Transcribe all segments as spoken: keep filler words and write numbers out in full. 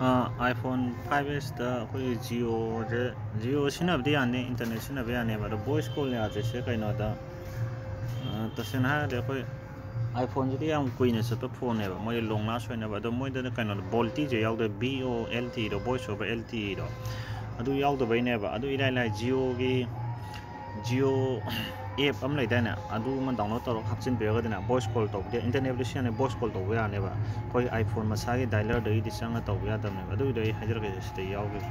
IPhone five ꯑꯦꯁꯇ ꯑꯩꯈꯣꯏ ꯖꯤꯑꯣꯁꯦ, ꯖꯤꯑꯣ ꯁꯤꯖꯤꯟꯅꯕꯗꯤ ꯌꯥꯅꯤ, internet ꯁꯤꯖꯤꯟꯅꯕ ꯌꯥꯅꯦꯕ꯫ ꯑꯗꯣ ꯚꯣꯏꯁ ꯀꯣꯜ ꯌꯥꯗ꯭ꯔꯤꯁꯦ ꯀꯩꯅꯣꯗ, ꯑ, ꯇꯁꯦꯡꯅ ꯍꯥꯏꯔꯗꯤ ꯑꯩꯈꯣꯏ ꯑꯥꯏꯐꯣꯟꯁꯤꯗꯤ ꯌꯥꯝ ꯀꯨꯏꯅ ꯆꯠꯄ ꯐꯣꯟꯅꯦꯕ, ꯃꯣꯏ ꯂꯣꯡ ꯂꯥꯁ ꯑꯣꯏꯅꯕ꯫ ꯑꯗꯣ ꯃꯣꯏꯗꯅ ꯀꯩꯅꯣꯗꯣ, ꯚꯣꯜꯇꯤꯁꯦ ꯌꯥꯎꯗꯦ, V O L ꯇꯤꯗꯣ, voice over L ꯇꯤꯗꯣ, ꯑꯗꯨ ꯌꯥꯎꯗꯕꯩꯅꯦꯕ꯫ ꯑꯗꯨ ꯏꯔꯥꯏ ꯂꯥꯏ ꯖꯤꯑꯣꯒꯤ, ꯖꯤꯑꯣ ꯑꯦꯞ ꯑꯃ ꯂꯩꯗꯥꯏꯅꯦ, ꯑꯗꯨ ꯑꯃ ꯗꯥꯎꯟꯂꯣꯗ ꯇꯧꯔꯒ ꯍꯥꯞꯆꯤꯟꯕꯤꯔꯒꯗꯤꯅꯦ, ꯚꯣꯏꯁ ꯀꯣꯜ ꯇꯧꯕꯗꯤ, ꯏꯟꯇꯔꯅꯦꯠ ꯁꯤꯖꯤꯟꯅꯩ, ꯚꯣꯏꯁ ꯀꯣꯜ ꯇꯧꯕ ꯌꯥꯅꯦꯕ꯫ ꯑꯩꯈꯣꯏ ꯑꯥꯏꯐꯣꯟ ꯃꯁꯥꯒꯤ ꯗꯥꯏꯂꯔꯗꯒꯤꯗꯤ ꯆꯪꯉ ꯇꯧꯕ ꯌꯥꯗꯕꯅꯦꯕ꯫ ꯑꯗꯨꯒꯤꯗꯣ ꯑꯩ ꯍꯥꯏꯖꯔꯛꯀꯦ, ꯁꯤꯗ ꯌꯥꯎꯈꯤꯕ꯫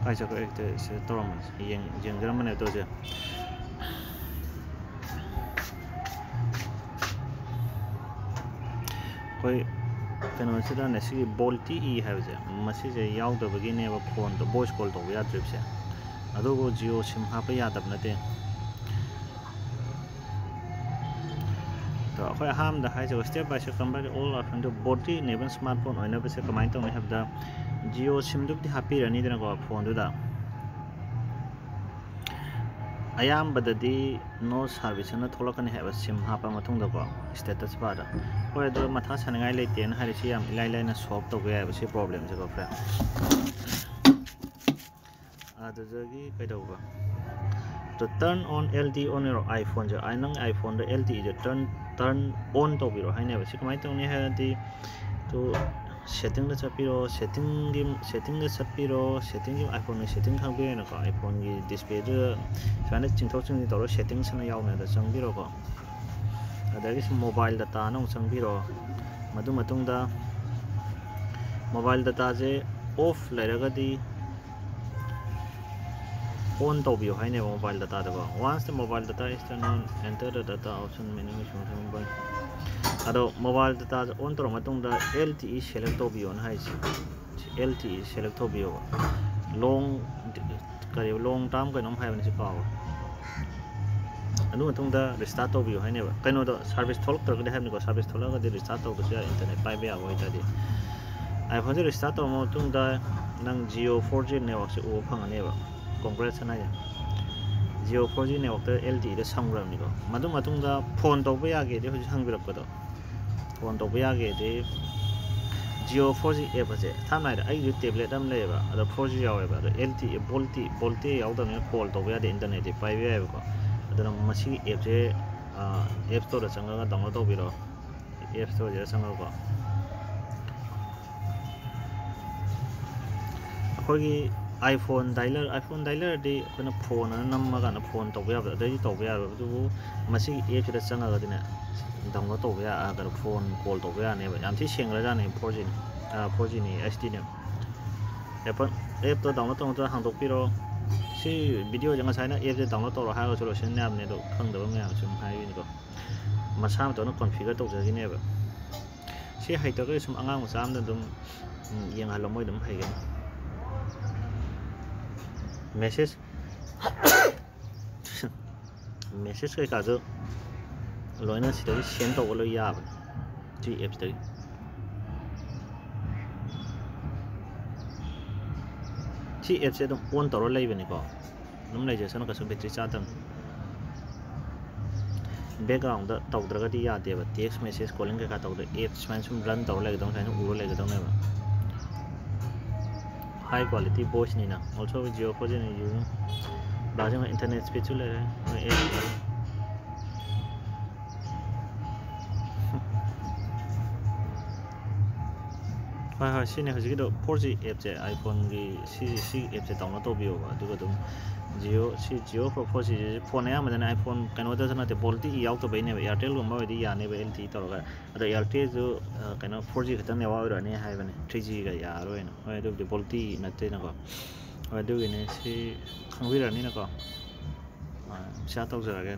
ꯀꯥꯏ ꯆꯠꯈ꯭ꯔꯦ? ꯍꯦꯛꯇ ꯁꯤꯗ ꯇꯧꯔꯝꯕꯅꯤ꯫ ꯌꯦꯡ-, ꯌꯦꯡꯖꯔꯝꯕꯅꯦ ꯑꯗꯨꯁꯦ꯫ ꯑꯩꯈꯣꯏ ꯀꯩꯅꯣꯁꯤꯗꯅꯦ, ꯁꯤꯒꯤ ꯚꯣꯜꯇꯤ ꯏ ꯍꯥꯏꯕꯁꯦ, ꯃꯁꯤꯁꯦ ꯌꯥꯎꯗꯕꯒꯤꯅꯦꯕ ꯐꯣꯟꯗꯣ ꯚꯣꯏꯁ ꯀꯣꯜ ꯇꯧꯕ ꯌꯥꯗ꯭ꯔꯤꯕꯁꯦ꯫ ꯑꯗꯨꯕꯨ ꯖꯤꯑꯣ ꯁꯤꯝ ꯍꯥꯞꯄ ꯌꯥꯗꯕ ꯅꯠꯇꯦ꯫ ꯑꯗꯣ ꯑꯩꯈꯣꯏ ꯑꯍꯥꯟꯕꯗ ꯍꯥꯏꯖꯕ step by step convert all iPhone to ꯚꯣꯜꯇꯤ enable smartphone ꯑꯣꯏꯅꯕꯁꯦ ꯀꯃꯥꯏꯅ ꯇꯧꯅꯤ ꯍꯥꯏꯕꯗ, ꯖꯤꯑꯣ ꯁꯤꯝꯗꯨꯕꯨꯗꯤ ꯍꯥꯞꯄꯤꯔꯅꯤꯗꯅꯀꯣ ꯐꯣꯟꯗꯨꯗ꯫ ꯑꯌꯥꯝꯕꯗꯗꯤ no service ꯑꯅ ꯊꯣꯛꯂꯛꯀꯅꯤ ꯍꯥꯏꯕ, ꯁꯤꯝ ꯍꯥꯞꯄ ꯃꯇꯨꯡꯗꯀꯣ status bar ꯗ꯫ ꯍꯣꯏ, ꯑꯗꯣ ꯃꯊꯥ ꯁꯥꯅꯤꯡꯉꯥꯏ ꯂꯩꯇꯦꯅ ꯍꯥꯏꯔꯤꯁꯤ ꯌꯥꯝ ꯏꯂꯥꯏ ꯂꯥꯏꯅ solve ꯇꯧꯕ ꯌꯥꯏꯕ ꯁꯤ problem ꯁꯦꯀꯣ friend꯫ ꯑꯗꯨꯗꯒꯤ ꯀꯩꯗꯧꯕ? ꯇꯣ turn on L T E on your iPhone ꯁꯦ, ꯑꯥꯏ-, ꯅꯪ iPhone the L T E say turn, turn on ꯇꯧꯕꯤꯔꯣ ꯍꯥꯏꯅꯦꯕ꯫ ꯁꯤ ꯀꯃꯥꯏꯅ ꯇꯧꯅꯤ ꯍꯥꯏꯔꯗꯤ, ꯇꯨ setting ꯗ ꯆꯠꯄꯤꯔꯣ, setting ꯒꯤ, setting ꯗ ꯆꯠꯄꯤꯔꯣ, setting ꯒꯤ, iPhone ꯒꯤ setting ꯈꯪꯕꯤꯔꯦꯅꯀꯣ, iPhone ꯒꯤ display ꯗꯨꯗ ꯁꯨꯃꯥꯏꯅ ꯆꯤꯡꯊꯣꯛ ꯆꯤꯡꯁꯤꯟ ꯇꯧꯔꯒ settings ꯑꯅ ꯌꯥꯎꯕꯅꯦ, ꯑꯗ ꯆꯪꯕꯤꯔꯣꯀꯣ꯫ ꯑꯗꯒꯤ ꯁꯨꯝ mobile data ꯅ ꯑꯃꯨꯛ ꯆꯪꯕꯤꯔꯣ꯫ ꯃꯗꯨ ꯃꯇꯨꯡꯗ mobile data ꯁꯦ off ꯂꯩꯔꯒꯗꯤ on ꯇꯧꯕꯤꯌꯣ ꯍꯥꯏꯅꯦꯕ mobile data ꯗꯀꯣ꯫ Once the mobile data is turned on, enter the data option menu. ꯑꯗꯣ mobile data ꯁꯦ on ꯇꯧꯔ ꯃꯇꯨꯡꯗ L T E select ꯇꯧꯕꯤꯌꯣꯅ ꯍꯥꯏꯁꯦ꯫ L T E select ꯇꯧꯕꯤꯌꯣꯕ꯫ Long, ꯀꯔꯤ, long term ꯀꯩꯅꯣꯝ ꯍꯥꯏꯕꯅꯤ, ꯁꯤ ꯀꯥꯎꯔꯦ꯫ ꯑꯗꯨ ꯃꯇꯨꯡꯗ restart ꯇꯧꯕꯤꯌꯨ ꯍꯥꯏꯅꯦꯕ꯫ ꯀꯩꯅꯣꯗꯣ, service ꯊꯣꯛꯂꯛꯇ꯭ꯔꯒꯗꯤ ꯍꯥꯏꯕꯅꯤꯀꯣ, service ꯊꯣꯛꯂꯛꯑꯒꯗꯤ restart ꯇꯧꯕꯁꯨ ꯌꯥꯏ, internet ꯄꯥꯏꯕ ꯌꯥꯕ ꯑꯣꯏꯇꯥꯔꯗꯤ꯫ iPhone ꯁꯦ restart ꯇꯧꯔꯕ ꯃꯇꯨꯡꯗ ꯅꯪ Jio four G network ꯁꯦ ꯎꯕ ꯐꯪꯒꯅꯦꯕ, ꯀꯣꯡꯒ꯭ꯔꯦꯁ ꯑꯅ ꯍꯥꯏꯁꯦ꯫ Jio four G network ꯇ L T E ꯗ ꯁꯝꯈ꯭ꯔꯕꯅꯤꯀꯣ꯫ ꯃꯗꯨ ꯃꯇꯨꯡꯗ phone ꯇꯧꯕ ꯌꯥꯒꯦꯗꯤ ꯍꯧꯖꯤꯛ ꯍꯪꯕꯤꯔꯛꯄꯗꯣ, phone ꯇꯧꯕ ꯌꯥꯒꯦꯗꯤ Jio four G app ꯑꯁꯦ ꯊꯥꯏꯅꯉꯩꯗ ꯑꯩꯒꯤꯁꯨ tablet ꯑꯃ ꯂꯩꯌꯦꯕ, ꯑꯗꯣ four G ꯌꯥꯎꯋꯦꯕ, ꯑꯗꯣ LTE VoLTE VoLTE ꯌꯥꯎꯗꯕꯅꯤꯅ call ꯇꯧꯕ ꯌꯥꯗꯦ, internetꯇꯤ ꯄꯥꯏꯕ ꯌꯥꯏꯑꯕꯀꯣ꯫ ꯑꯗꯨꯅ ꯃꯁꯤꯒꯤ appꯁꯦ, ꯑꯥ, App Storeꯗ ꯆꯪꯉꯒ download ꯇꯧꯕꯤꯔꯣ꯫ App Storeꯁꯤꯗ ꯆꯪꯉꯒꯀꯣ, ꯑꯩꯈꯣꯏꯒꯤ iPhone dialer, iPhone dialerꯗꯤ ꯑꯩꯈꯣꯏꯅ phone ꯑꯅ ꯅꯝꯃꯀꯥꯟꯗ phone ꯇꯧꯕ ꯌꯥꯕꯗꯣ, ꯑꯗꯩꯗꯤ ꯇꯧꯕ ꯌꯥꯔꯣꯏ꯫ ꯑꯗꯨꯕꯨ ꯃꯁꯤꯒꯤ appꯁꯤꯗ ꯆꯪꯉꯒꯗꯤꯅꯦ, download ꯇꯧꯕ ꯌꯥ-, ꯑ, ꯀꯩꯅꯣ, phone call ꯇꯧꯕ ꯌꯥꯅꯦꯕ꯫ ꯌꯥꯝ ꯊꯤ ꯁꯦꯡꯈ꯭ꯔꯖꯥꯠꯅꯦ, four Gꯅꯤ, ꯑ, four Gꯅꯤ, HDꯅꯦ꯫ Apple appꯇꯣ download ꯇꯧꯅꯕ ꯍꯥꯡꯗꯣꯛꯄꯤꯔꯣ꯫ ꯁꯤ videoꯁꯦ ꯉꯁꯥꯏꯅ appꯁꯦ download ꯇꯧꯔꯣ ꯍꯥꯏꯔꯒꯁꯨ ꯂꯣꯏꯁꯤꯟ ꯌꯥꯕꯅꯦ, ꯑꯗꯣ ꯈꯪꯗꯕ ꯃꯌꯥꯝ ꯁꯨꯝ ꯍꯥꯏꯕꯅꯤꯀꯣ꯫ ꯃꯁꯥ ꯃꯇꯣꯟꯅ configure ꯇꯧꯖꯈꯤꯅꯦꯕ꯫ ꯁꯤ ꯍꯩꯇ꯭ꯔꯒꯗꯤ ꯁꯨꯝ ꯑꯉꯥꯡ ꯃꯆꯥ ꯑꯃꯗ ꯑꯗꯨꯝ, ꯎꯝ, ꯌꯦꯡꯍꯜꯂꯣ, ꯃꯣꯏ ꯑꯗꯨꯝ ꯍꯩꯒꯅꯤ꯫ Message, message ꯀꯩꯀꯥꯁꯨ ꯂꯣꯏꯅ ꯁꯤꯗꯒꯤ send ꯇꯧꯕ ꯂꯣꯏ ꯌꯥꯕꯅꯤ, ꯁꯤ appꯁꯤꯗꯒꯤ꯫ ꯁꯤ appꯁꯦ ꯑꯗꯨꯝ on ꯇꯧꯔ ꯂꯩꯕꯅꯤꯀꯣ, ꯑꯗꯨꯝ ꯂꯩꯖꯁꯅꯨ, ꯀꯩꯁꯨ battery ꯆꯥꯗꯕꯅꯤ꯫ Backgroundꯗ ꯇꯧꯗ꯭ꯔꯒꯗꯤ ꯌꯥꯗꯦꯕ, text message, calling ꯀꯩꯀꯥ ꯇꯧꯗ, app ꯁꯨꯃꯥꯏꯅ ꯁꯨꯝ run ꯇꯧꯔ ꯂꯩꯒꯗꯧꯅꯤ, ꯁꯨꯃꯥꯏꯅ ꯎꯔ ꯂꯩꯒꯗꯧꯅꯦꯕ꯫ High quality voiceꯅꯤꯅ, also with Jio four Gꯅ use, browsing internet speedꯁꯨ ꯂꯩꯔꯦ, ꯃꯣꯏ app ꯂꯩꯔꯦ꯫ ꯍꯣꯏ, ꯍꯣꯏ, ꯁꯤꯅꯦ ꯍꯧꯖꯤꯛꯀꯤꯗꯣ, four G appꯁꯦ, iPhoneꯒꯤ ꯁꯤ, ꯁꯤ appꯁꯦ download ꯇꯧꯕꯤꯌꯣꯕ, ꯑꯗꯨꯒ ꯑꯗꯨꯝ Jio, ꯁꯤ Jio four G, phone ꯑꯌꯥꯝꯕꯗꯅ iPhone ꯀꯩꯅꯣꯗꯁꯨ ꯅꯠꯇꯦ, VoLTE ꯌꯥꯎꯗꯕꯩꯅꯦꯕ, Airtelꯒꯨꯝꯕ ꯑꯣꯏꯗꯤ ꯌꯥꯅꯦꯕ, LTE ꯇꯧꯔꯒ꯫ ꯑꯗꯣ Airtelꯁꯨ, ꯑ, ꯀꯩꯅꯣ, four G ꯈꯛꯇꯪ network ꯑꯣꯏꯔꯛꯑꯅꯤ ꯍꯥꯏꯕꯅꯦ, three Gꯒ ꯌꯥꯔꯣꯏꯅ꯫ ꯍꯣꯏ, ꯑꯗꯨꯕꯨꯗꯤ VoLTE ꯅꯠꯇꯦꯅꯀꯣ꯫ ꯍꯣꯏ, ꯑꯗꯨꯒꯤꯅꯦ, ꯁꯤ ꯈꯪꯕꯤꯔꯅꯤꯅꯀꯣ꯫ ꯑ, share ꯇꯧꯖꯔꯒꯦ꯫